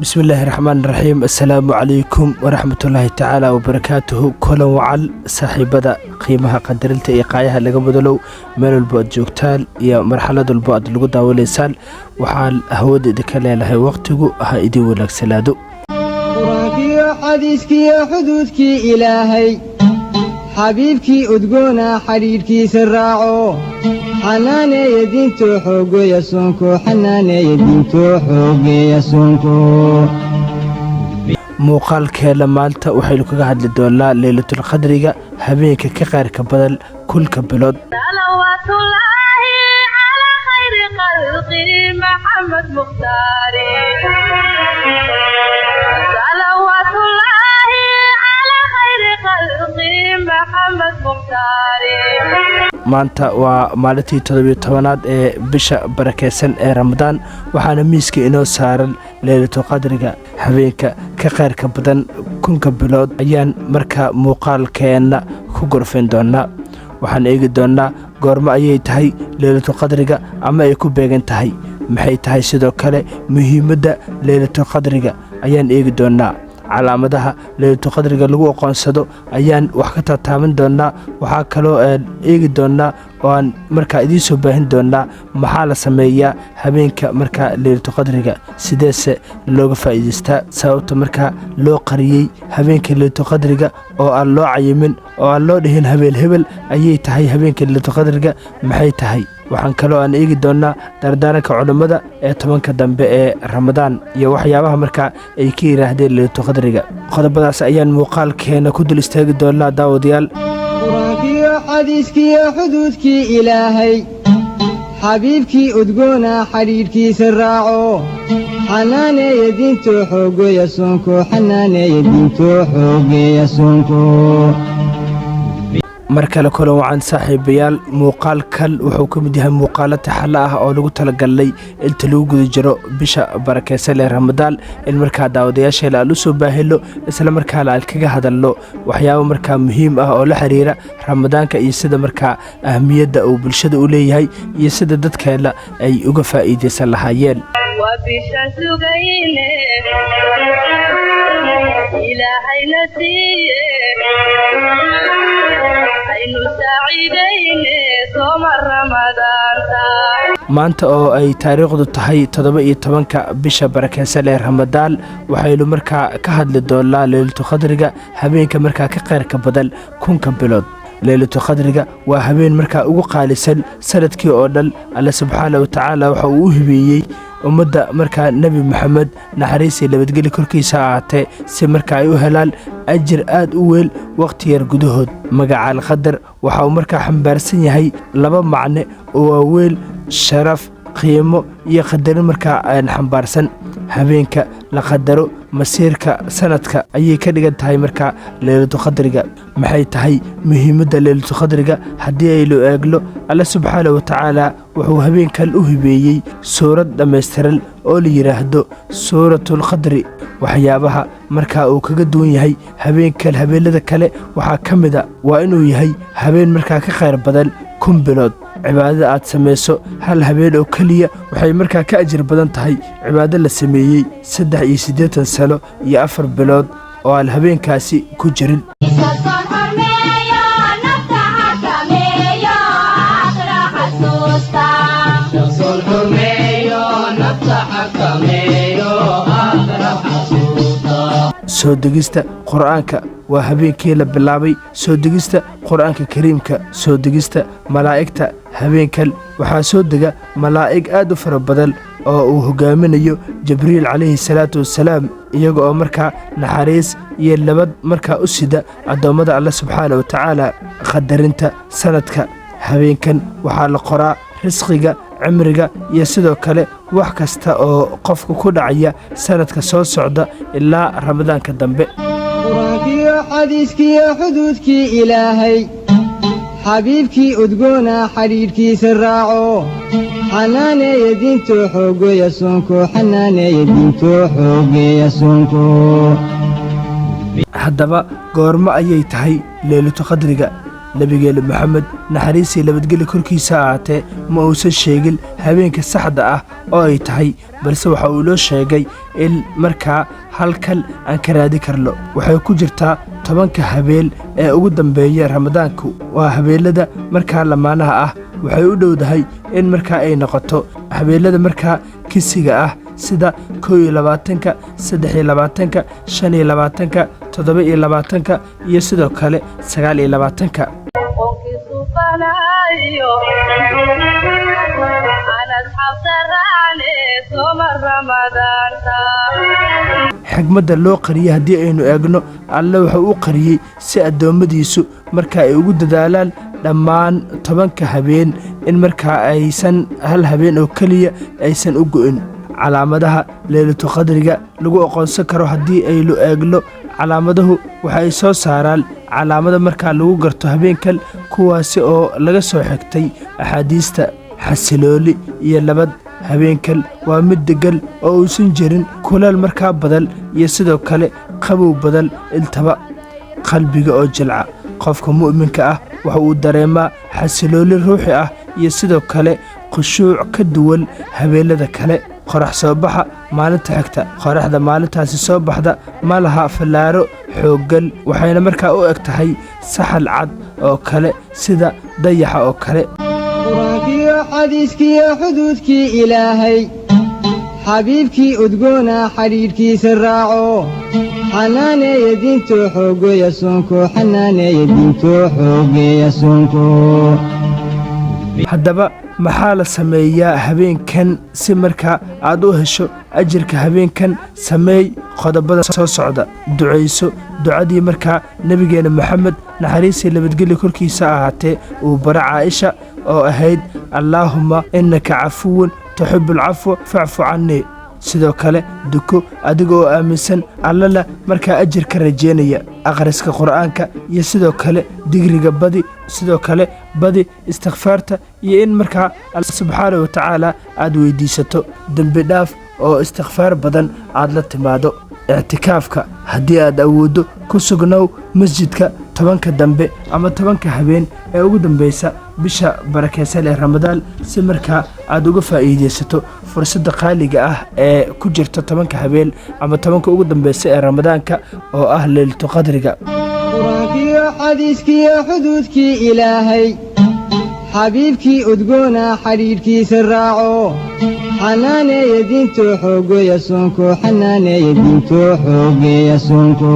Bismillaahi raxmaan raxiim. Assalaamu calaykum waraxmatullaahi tacaala wabarakaatuhu. Kulan wacal, saaxiibada qiimaha, qadarinta iyo qaayaha laga mudalow, meel walbo aad joogtaan iyo marxalad walbo aad lagu daawanaysaan, waxaan hawada idinka leenahay waqtigu ha idin wanaagsanaado. Qur-aankiyo xadiiskiyo xuduudkii Ilaahay, xabiibkii udgoona xidhiidhkiisa raaco, xanaaneeya diintoo xoogeeya soonko, xanaaneeya diintoo xoogeeya soonko. Muuqaalkeena maanta waxaynu kaga hadli doonaa Leylatul Qadriga, habeenka ka qayrka badan kulka bilood. صلوات الله على خير خلقه محمد مختاري. صلوات الله على خير خلقه محمد مختاري. Maanta waa maalintii 17aad ee bisha barakeysan ee Ramadaan, waxaana miiska inoo saaran Leylatul Qadriga, habeenka ka qayrka badan kunka bilood ayaan markaa muuqaalkeenna ku gorfayn doonaa. Waxaan eegi doonaa goormo ayay tahay Leylatul Qadriga ama ay ku beegan tahay, maxay tahay sidoo kale muhiimadda Leylatul Qadriga ayaan eegi doonaa, calaamadaha Leylatul Qadriga lagu aqoonsado ayaan wax ka taataaban doonaa. Waxaa kaloo aan eegi doonaa oo aan markaa idiin soo baahin doonaa maxaa la sameeyaa habeenka markaa Leylatul Qadriga, sideese looga faa'iidaystaa, sababta markaa loo qariyey habeenka Leylatul Qadriga oo aan loo cayimin oo aan loo dhihin habeen hebel ayay tahay habeenka Leylatul Qadriga, maxay tahay. Waxaan kaloo aan eegi doonaa dardaaranka culimmada ee 10ka dambe ee Ramadaan iyo waxyaabaha markaa ay ka yidhaahdeen Leylatul Qadriga. Qodobadaas ayaan muuqaalkeena ku dul istaagi doonaa, daawadayaal. Qur-aankiyo xadiiskiyo xuduudkii Ilaahay, xabiibkii udgoona xidhiidhkiisa raaco, xanaaneeya diintoo xoogeeya soonko, xanaaneeya diintoo xoogeeya soonko. Mar kale kulan wacan, saaxiibayaal. Muuqaalkan wuxuu ka mid yahay muuqaalo taxalo ah oo lagu talagalnay inta lagu guda jiro bisha barakeysan ee Ramadaan in markaa daawadayaasheena aan u soo baahino, isla markaana aan kaga hadalno waxyaabo markaa muhiim ah oo la xiriira Ramadaanka iyo sida markaa ahmiyadda uu bulshada u leeyahay iyo sida dadkeena ay uga faa'iidaysan lahaayeen. Waa bishaan sugayne, Ilaahayna siiye, aynu saaciidayne sooma Ramadaanta. Maanta oo ay taariikhdu tahay 17ka bisha barakeysan ee Ramadaan, waxaynu markaa ka hadli doonaa Leylatul Khadriga, habeenka markaa ka kheyrka badan kunka bilood. Leylatul Khadriga waa habeen markaa ugu qaalisan sanadkii oo dhan. Alle subxaana wa tacaala waxa uu u hibeeyey ummadda markaa Nebi Maxamed, naxariisii nabadgeli korkiisa ahaatee, si markaa ay u helaan ajir aad u weyn wakhti yar gudahood. Magaca Alqadar waxa uu markaa xambaarsan yahay laba macne oo waaweyn: sharaf, qiimo iyo qadarin markaa aan xambaarsan. Habeenka la qadaro masiirka sanadka ayay ka dhigan tahay markaa Leylatu Khadriga. Maxay tahay muhiimadda Leylatu Khadriga haddii aynu eegno? Alle subxaana wa tacaala wuxuu habeenkan u hibeeyey suurad dhammaystiran oo la yidhaahdo Suuratulkhadri. Waxyaabaha markaa uu kaga duwan yahay habeenkan habeenada kale waxaa ka mid a waa inuu yahay habeen markaa ka khayr badan 1000 bilood. Cibaadada aad samayso hal habeen oo keliya waxay markaa ka ajir badan tahay cibaado la sameeyey 83 sano iyo 4 bilood oo aan habeenkaasi ku jirin. Soon xurmeeyo, nafta xakameeyo, aakhira xasuusta. Soon xurmeeyo, nafta xakameeyo, aakhira xasuusta. Soo degista Qur'aanka waa habeenkii la bilaabay soo degista Qur'aanka Kariimka. Soo degista malaa'igta: habeenkan waxaa soo dega malaa'ig aad u fara badan oo uu hogaaminayo Jibriil calayhi salaatu wasalaam, iyaga oo markaa naxariis iyo nabad markaa u sida addoommada Alle subxaana wa tacaala. Qadarinta sanadka: habeenkan waxaa la qoraa risqiga, cimriga iyo sidoo kale wax kasta oo qofka ku dhacaya sanadka soo socda ilaa Ramadaanka dambe. Qur-aankiyo xadiiskiyo xuduudkii Ilaahay, xabiibkii udgoona xidhiidhkiisa raaco, xanaaneeya diintoo xoogeeya soonko, xanaaneeya diintoo xoogeeya soonko. Haddaba goormo ayay tahay Leylatu Qadriga? Nabigeena Moxamed, naxariisii nabadgeli korkiisa ahaatee, ma uusan sheegin habeenka saxda ah oo ay tahay, balse waxa uu loo sheegay in markaa halkan aan ka raadi karno. Waxay ku jirtaa 10-ka habeen ee ugu dambeeya Ramadaanku. Waa habeenada markaa lamaanaha ah. Waxay u dhowdahay in markaa ay noqoto habeenada markaa kisiga ah, sida 21-ka, 23-ka, 25-ka, 27-ka iyo sidoo kale 29-ka. Qonkiisu banaayo aan asxaabta raacne sooma Ramadaanta. Xigmadda loo qariyey haddii aynu eegno, Alle wuxuu u qariyey si addoommadiisu marka ay ugu dadaalaan dhammaan 10-ka habeen, in markaa aysan hal habeen oo keliya aysan u go'in. Calaamadaha Leylatu Qadriga lagu aqoonsan karo haddii aynu eegno, calaamaduhu waxa ay soo saaraan calaamado markaa lagu garto habeenkan, kuwaasi oo laga soo xigtay axaadiista. Xasilooli iyo nabad. Habeenkan waa mid deggan oo uusan jirin kuleel markaa badan iyo sidoo kale qabow badan intaba. Qalbiga oo jilca. Qofka mu'minka ah waxa uu dareemaa xasilooli ruuxi ah iyo sidoo kale khushuuc ka duwan habeenada kale. Qorax soo baxa maalinta xigta. Qoraxda maalintaasi soo baxda ma laha fallaaro xooggan, waxayna markaa u eg tahay saxal cad oo kale, sida dayaxa oo kale. Qur-aankiyo xadiiskiyo xuduudkii Ilaahay, xabiibkii udgoona xadhiidhkiisa raaco, xanaaneeya diinto, xoogeeya soonko, xanaaneeya diinto, xoogeeya soonko. Haddaba maxaa la sameeyaa habeenkan si markaa aad u hesho ajirka habeenkan? Sameey qodobada soo socda. Ducayso ducadii markaa nebigeena Moxamed, naxariisii nabadgelyo korkiisa ahaatee, uu bara Caaisha oo ahayd: "Allaahumma innaka cafuwun tuxibu alcafwa facfu cannii." Sidoo kale duko adiga oo aaminsan Allana markaa ajir ka rajeynaya. Akhriska Qur'aanka iyo sidoo kale digriga badi. Sidoo kale badi istikfaarta iyo in markaa Alla subxaana wa tacaala aad weydiisato dembi dhaaf oo istikfaar badan aad la timaado. Ictikaafka haddii aad awooddo, ku sugnow masjidka 10-ka dambe ama 10-ka habeen ee ugu dambeysa bisha barakeysan ee Ramadaan, si markaa aad uga faa'iidaysato fursadda qaaliga ah ee ku jirta 10-ka habeen ama 10-ka ugu dambeysa ee Ramadaanka oo ah Leylatu Qadriga. Qur-aankiyo xadiiskiyo xuduudkii Ilaahay, xabiibkii udgoona xadhiidhkiisa raaco, xanaaneeya diinto, xoogeeya soonko, xanaaneeya diinto, xoogeeya soonko.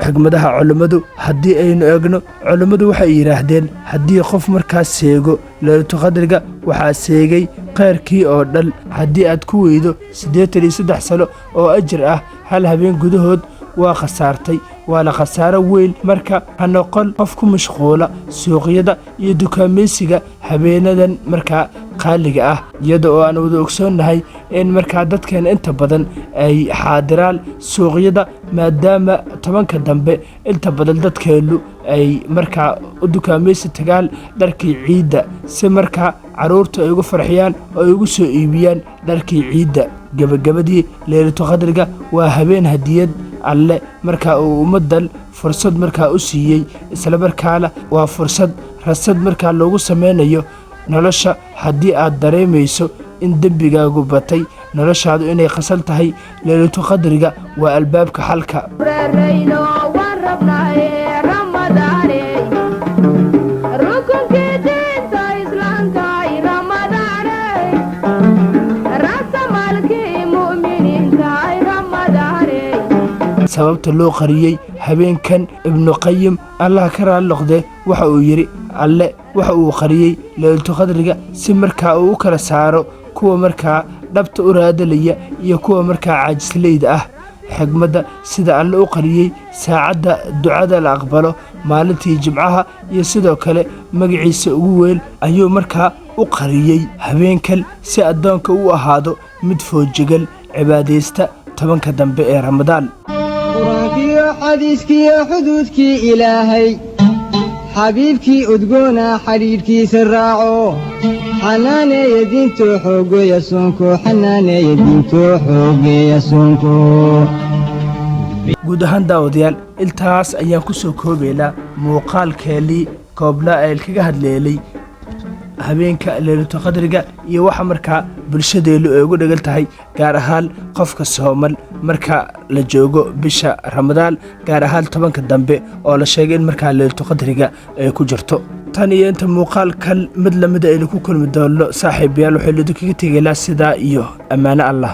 Xigmadaha culimmadu haddii aynu eegno, culimmadu waxay yidhaahdeen haddii qof markaas seego Leylatu Qadriga, waxaa seegay khayrkii oo dhan. Haddii aad ku weydo 83 sano oo ajir ah hal habeen gudahood, waa khasaartay, waana khasaaro weyn. Marka ha noqon qof ku mashquula suuqyada iyo dukaamaysiga habeenadan markaa qaaliga ah, iyada oo aan wada ogsoonnahay in markaa dadkeena inta badan ay xaadiraan suuqyada, maadaama 10-ka dambe inta badan dadkeennu ay markaa u dukaamaysi tagaan dharkii ciidda, si markaa carruurta ay uga farxiyaan oo ay ugu soo iibiyaan dharkii ciidda. Gebagabadii, Leylatu Qadriga waa habeen hadiyad Alle markaa uu ummaddan fursad markaa u siiyey, islamarkaana waa fursad rasad markaa loogu sameynayo nolosha. Haddii aad dareemayso in dembigaagu batay, noloshaadu inay qasan tahay, Leylatu Qadriga waa albaabka xalka. Rarayno waan rabnaaye Ramadaane, rukunkii diinta Islaamka Ramadaane, raasamaalkii mu'miniinta Ramadaane. Sababta loo qariyey habeenkan, Ibnu Qayim, Allah ka raali noqdee, waxa uu yidhi: Alle waxa uu qariyey Leylatu Qadriga si markaa uu u kala saaro kuwa markaa dhabta u raadalaya iyo kuwa markaa caajisleyda ah. Xigmadda sida Alle u qariyey saacadda ducada la aqbalo maalintii Jimcaha iyo sidoo kale magaciisa ugu weyn ayuu markaa u qariyey habeenkan, si addoonka u ahaado mid foojigan, cibaadaysta 10-ka dambe ee Ramadaan. Qur-aankiyo xadiiskiyo xuduudkii Ilaahay, xabiibkii udgoona xadhiidhkiisa raaco, xanaaneeya diinto, xoogeeya soonko, xanaaneeya diinto, xoogeeya soonko. Guud ahaan, daawadayaal, intaas ayaan ku soo koobaynaa muuqaalkeelii koobnaa ee kaga hadleelay habeenka Leylatul Qadriga iyo waxa markaa bulshadeenu ay ugu dhegan tahay, gaar ahaan qofka sooman marka la joogo bisha Ramadaan, gaar ahaan 10-ka dambe oo la sheegay in markaa Leylatul Qadriga ay ku jirto. Tan iyo inta muuqaalkan mid lamida aynu ku kulmi doonno, saaxiibayaal, waxaynu idinkaga tegaynaa sidaa iyo ammaano Allah.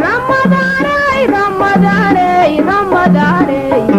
Ramadaaney, Ramadaaney, Ramadaaney.